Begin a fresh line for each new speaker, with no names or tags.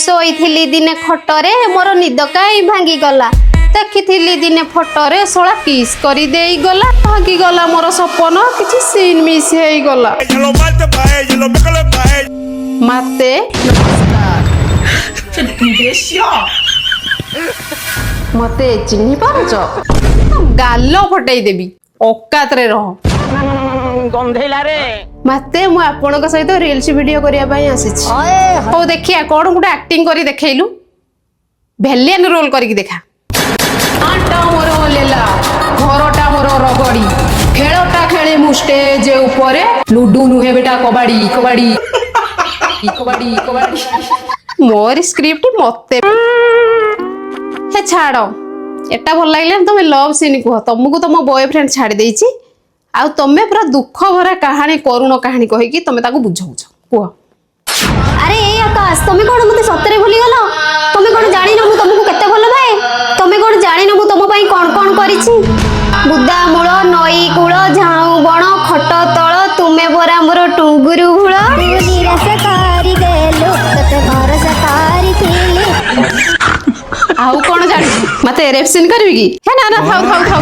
ଶୋଇଥିଲି ଦିନେ ଖଟରେ, ମୋର ନିଦ କାଇଁ ଭାଙ୍ଗିଗଲା। ଦେଖିଥିଲି ଦିନେ ଫଟୋରେ, ଶଳା କିସ୍ କରିଦେଇଗଲା। ଭାଙ୍ଗିଗଲା ମୋର ସପନ, କିଛି ସିନ୍ ମିସ୍ ହେଇଗଲା।
Ella los martes pa' ella, los miércoles pa' ella.
ମାତେ ନମସ୍କାର। ମତେ ଚିହ୍ନି ପାରୁଛ? ଗାଲ ଫଟେଇ ଦେବି, ଅକାତରେ ରହ। ମାତେ, ମୁଁ ଆପଣଙ୍କ ସହିତ ରିଲ୍ସ ଭିଡିଓ କରିବା ପାଇଁ ଆସିଛି। ହଉ ଦେଖିଆ, କଣ ଗୋଟେ ଆକ୍ଟିଂ କରି ଦେଖେଇଲୁ। ଭିଲେନ ରୋଲ କରିକି ଦେଖା। ଆଣ୍ଟା ମୋର ଲେଲା, ଘରଟା ମୋର ରଗଡି, ଖେଳଟା ଖେଳେ ମୁଁ ଷ୍ଟେଜ ଉପରେ, ଲୁଡୁ ନୁହେଁ ବେଟା, କବାଡି କବାଡି କବାଡି କବାଡି। ମୋରି ସ୍କ୍ରିପ୍ଟ ମତେ। ହେ ଛାଡ, ଏଟା ଭଲ ଲାଗିଲାନି। ତମେ ଲଭ୍ ସିନ୍ କୁହ। ତମକୁ ତମ ବୟଫ୍ରେଣ୍ଡ ଛାଡି ଦେଇଛି ଆଉ ତମେ ପୁରା ଦୁଃଖ ଭରା କାହାଣୀ, କରୁଣ କାହାଣୀ କହିକି ତମେ ତାକୁ ବୁଝାଉଛ, କୁହ।
ଆରେ ଏଇ ଆକାଶ, ତମେ କଣ ମତେ ସତରେ ଭୁଲିଗଲ? ତମେ କଣ ଜାଣିନ ମୁଁ ତମକୁ କେତେ ଭଲ ପାଏ? ତମେ କଣ ଜାଣିନ ମୁଁ ତମ ପାଇଁ କଣ କଣ କରିଛି? ବୁଦା ମୂଳ, ନଈ କୂଳ, ଝାଉଁ ବଣ, ଖଟ ତଳ, ତୁମେ ପରା ମୋର ଟୁଙ୍ଗୁରୁ ଭୁଳ।
ନିରାଶ କରିଦେଲୁ, ତତେ ଭରସା କରିଥିଲି।
ଆଉ କଣ ଜାଣିଛୁ? ମତେ ରେପ୍ ସିନ୍ କରିବି କି? ହେ ନା ନା, ଥାଉ ଥାଉ ଥାଉ।